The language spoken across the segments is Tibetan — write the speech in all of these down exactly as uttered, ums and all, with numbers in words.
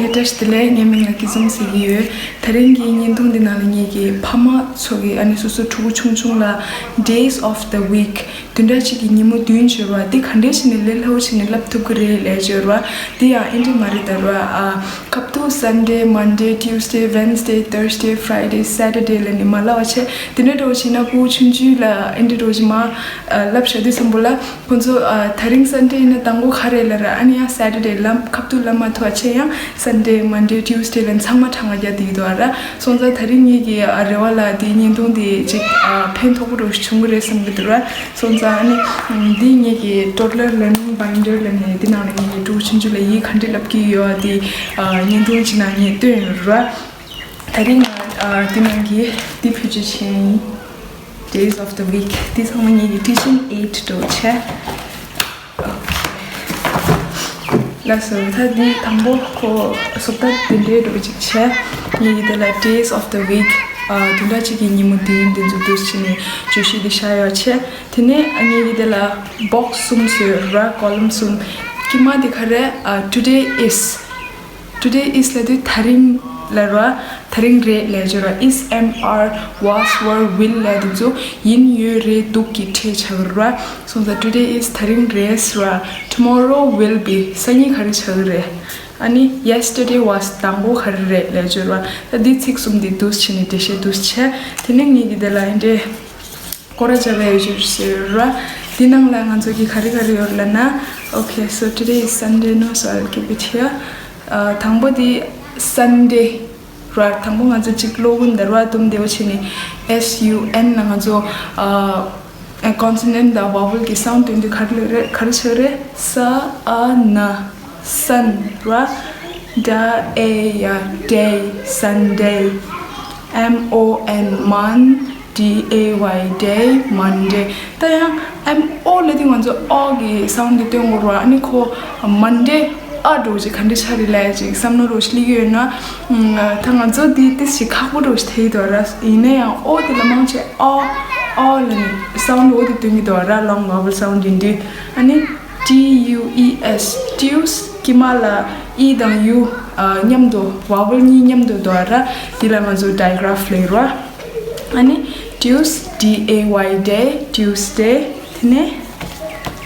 བཀྲ་ཤིས་བདེ་ལེགས། ངའི་མིང་ལ་སྐྱིད་འཛོམས་ཟེར་གྱི་ཡོད། དེ་རིང་གི་བརྙན་ཐུང་འདི་ནང་ལ་ངེད་ཀྱི་ཕ་མ་ཚོ་གི་ཨ་ནི་སོ་སོ་ཕྲུ་གུ་ཆུང་ཆུང་ལ་Days of the Week བདུན་ཕྲག་གཅིག་གི་ཉིན་མོ་བདུན་བརྗོད་པ་འདི་ག་འདྲས་བྱས་ནས་ལས་སླ་བོ་བྱས་ནས་ལབ་ཐུབ་ཀྱི་རེད་ལབ་བརྗོད་པ་འདི་ཡང་ཨེ་འདྲས་མ་རེད་ད་ར། ཨ་སྐབས་དུ་Sunday, Monday, Tuesday, Wednesday, Thursday, Friday, Saturday ལབ་ནས་མ་ལབ་པ་བྱས། དེ་འདྲས་འདྲ་བོ་བྱས་ན་ཕྲུ་གུ་ཆུང་ཆུང་ལ་ཨེ་འདྲས་འདྲ་བོ་བྱས་མ་ལབ་བཞག་དུས་ཙམ་པོ་ལ། ཁོང་ཚོ་ཨ་དེ་རིང་Sunday ཡིན་ན་དང་པོ་ག་རེ་ལབ་ར། ཨ་ནི་ཡང་Saturday ལབ་ཁ་ཐུག་ལབ་མ་ཐུབ་པ་བྱས་ཡང་Sunday, Monday, Tuesday ལབ་ཚང་མ་གྲངས་ཀ་རྒྱག་བསྡད་ཀྱི་འདུག་ཨ་ར། སོང་ཙང་དེ་རིང་ངེད་ཀྱི་ཨ་རེ་བ་ལ་དེའི་བརྙན་ཐུང་དེ་ཅིག་ཨ་ཕན་ཐོགས་པོ་འདྲ་བྱུང་གི་རེད་བསམ་གྱི་འདུག་ར། སོང་ཙང་ཨ་ནི་འདི་ངེད་ཀྱི་toddler learning binder ལབ་ནས་འདི་ནང་ལ་ངེད་ཀྱི་ཕྲུ་གུ་ཆུང་ཆུང་ལ་ཡིག་ག་འདྲས་ལབ་ཀྱི་ཡོད་དེ་ཨ་བརྙན་ཐུང་ཅིག་ནང་ངས་བཏོན་ཡོད་ར། དེ་རིང་ང་ཨ་འདི་ནང་གི་འདི་ཕུལ་རྒྱུ་བྱས་ཡིན། Days of the week འདི་ཚང་མ་ངེད་ཀྱི་teaching aid འདྲ་བོ་བྱས། ལགས་སོ། ད་འདི་དང་པོ་ཁོ་བཟོ་ལྟ་འདི་འདྲའི་འདྲ་བོ་ཅིག་བྱས། ངེད་ཀྱི་དེ་ལ་Days of the week ཨ་བདུན་ཕྲག་གཅིག་གི་ཉིན་མོ་བདུན་འདི་ཚོ་འདུག་བྱས་ནས་བརྗོད་གཞི་འདི་བཞག་ཡོད་བྱས། དེ་ནས་ངེད་ཀྱི་དེ་ལ་box གསུམ་བཟོས་ར། column གསུམ། དཀྱིལ་མ་འདི་ག་རེ། ཨ་today is today is ལབ་དུས་དེ་རིང་ལབ་ར། དེ་རིང་རེད་ལབ་བརྗོད་ར། is, am, are, was, were, will ལབ་དེ་ཚོ་ཡིན་ཡོད་རེད་འདུག་གི་ཕྲད་ཆགས་ར། སོང་ཙང་today is དེ་རིང་རེད་ཟེར་བ། tomorrow will be སང་ཉིན་ག་རེ་ཆགས་ཀྱི་རེད། ཨ་ནི་yesterday was དང་པོ་ག་རེ་རེད་ལབ་བརྗོད་ར། ད་འདི་ཚིག་གསུམ་འདི་འདུག་བྱས་ནས་འགྲེལ་བཤད་འདུག་བྱས། དེ་ནས་ངེད་ཀྱི་དེ་ལ་ཨེ་འདྲས། སྐོར་ར་བྱ་བའི་ཡོ་ཆུ་ཟེར་ར། འདི་ནང་ལ་ང་ཚོ་གི་ག་རེ་ག་རེ་ཡོད་ལབ་ན། Okay, so today is Sunday, no, so I'll keep it here. ཨ་དང་པོ་འདི་Sunday ར། དང་པོ་ང་ཚོ་གཅིག་གློག་འོད་འདར་བ་དུམ་བདེ་བོ་བྱས་ནས་S U N ལ་ང་ཚོ་ཨ་consonant དང་vowel གི་sound འདོན་དུས་ག་རེ་རེད། ག་རེ་ཆགས་རེད། ས་ཨ་ན། Sun ར། D A ཡ། Day, Sunday. M O N, mon. D A Y, day, Monday. ད་ཡང་M O ལབ་དུས་ང་ཚོ་ཨོ་གི་sound འདི་སྟོན་དགོས་ར། ཨ་ནི་ཁོ་Monday ཨ་འདྲ་བོ་ཅིག་ག་འདྲ་ཆགས་རེད་ལབ་ཅིག་བསམ་བློ་འདྲ་བོ་ཞིག་སླེབས་ཡོད་ན། ད་ང་ཚོ་འདི་ཏིས་ཞིག་ཁག་པོ་འདྲ་བོ་ཞིག་ཐེ་ཡི་འདུག་ར། ཡིན་ན་ཡང་ཨོ་དེ་ལ་མང་ཆེ་ཨོ་ཨོ་ལབ་ནས་sound ཨོ་དེ་སྟོན་གྱི་འདུག་ར། long vowel sound ཡིན་དུས། ཨ་ནི་T U E S, tues དཀྱིལ་མ་ལ་E དང་U ཨ་མཉམ་དུ་vowel གཉིས་མཉམ་དུ་འདུག་ར། འདི་ལ་ང་ཚོ་digraph ལབ་ར། ཨ་ནི་tues, D A Y, day, Tuesday. དེ་ནས་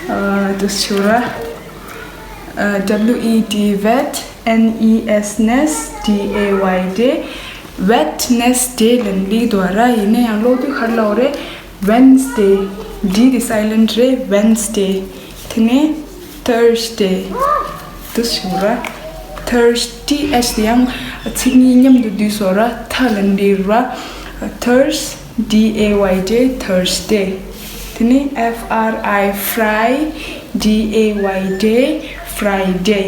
ཨ་འདུག་ཆུ་ར། ཨ་W E D, wet, N E S, nes, D A Y, day. Wednesday ལབ་ནས་འདུག་ར། ཡིན་ན་ཡང་ཀློག་དུས་ག་རེ་ལབ་རེད། Wednesday. D དེ་silent རེད། Wednesday. དེ་ནས་Thursday འདུག་ཆུ་ར། Thurs, T H དེ་ཡང་ཚིག་གཉིས་མཉམ་དུ་བསྡུས་སོང་ར། ཐ་ལབ་ནས་འདུག་ར། Thurs, D A Y, day, Thursday. དེ་ནས F R I, fry, D A Y, day, Friday.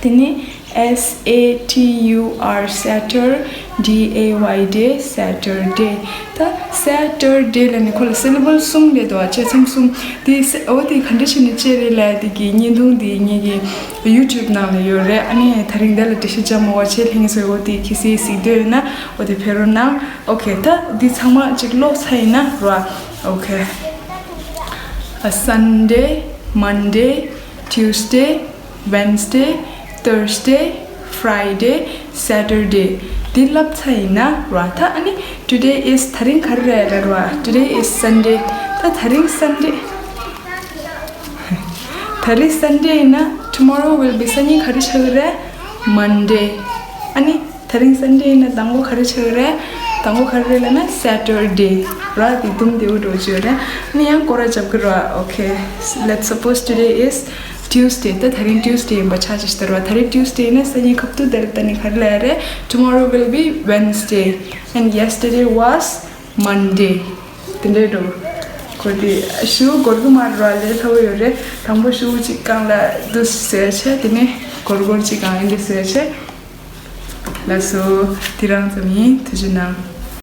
དེ་ནས S A T U R, satur, D A Y, day, Saturday. ད་Saturday ལབ་ནས་ཁོ་ལ་syllable གསུམ་རེད་འདུག་བ། བཅད་མཚམས་གསུམ། དེ་ཨོ་དེ་ག་འདྲ་བྱས་ནས་བཅད་རེད་ལབ་དེ་གི་བརྙན་ཐུང་དེ་ངེད་ཀྱི་YouTube ནང་ལ་ཡོད་རེད། ཨ་ནི་དེ་རིང་འདི་ལ་འགྲེལ་བཤད་རྒྱག་མ་དགོས་བྱས། ལྷན་རྒྱས་ཚོས་ཨོ་དེ་གལ་སྲིད་གཟིགས་འདོད་ཡོད་ན་ཨོ་དེ་ཕེབས་རོགས་གནང་། Okay, ད་འདི་ཚང་མ་གཅིག་ཀློག་ཚར་ཡིན་ན་ར། Okay. A Sunday, Monday, Tuesday, Wednesday, Thursday, Friday, Saturday. འདི་ལབ་ཚར་ཡིན་ན་ར། ད་ཨ་ནི་today is དེ་རིང་ག་རེ་རེད་ར། Today is Sunday. ད་དེ་རིང་Sunday. དེ་རིང་Sunday ཡིན་ན་tomorrow will be སང་ཉིན་ག་རེ་ཆགས་ཀྱི་རེད། Monday. ཨ་ནི་དེ་རིང་Sunday ཡིན་ན་དང་པོ་ག་རེ་ཆགས་ཀྱི་རེད། དང་པོ་ག་རེ་རེད་ལབ་ན་Saturday ར། དེ་དུམ་བདེ་བོ་འགྲོ་རྒྱུ་རེད། ཨ་ནི་ཡང་སྐོར་ར་རྒྱབ་ཀྱི་ར། Okay, let's suppose today is Tuesday. ད་དེ་རིང་Tuesday ཡིན་པ་ཆ་བཞག་ད་ར། དེ་རིང་Tuesday ཡིན་ན་སང་ཉིན་ཁ་ཐུག་དེ་ལ་ད་ནི་ག་རེ་ལབ་ཡ་རེད། Tomorrow will be Wednesday and yesterday was Monday. དེ་འདྲའི་འགྲོ། ཁོ་དེ་ཤུ་གུ་སྒོར་གི་མ་ར་ལས་ལྷ་བོ་ཡོད་རེད། དང་པོ་ཤུ་གཅིག་གང་ལ་འདུག་ཟེར་བྱས། དེ་ནས་གུ་སྒོར་གཅིག་གང་ཡིན་འདུག་ཟེར་བྱས། ལགས་སོ། དེ་རང་ཙམ་ཡིན། ཐུགས་རྗེ་གནང་།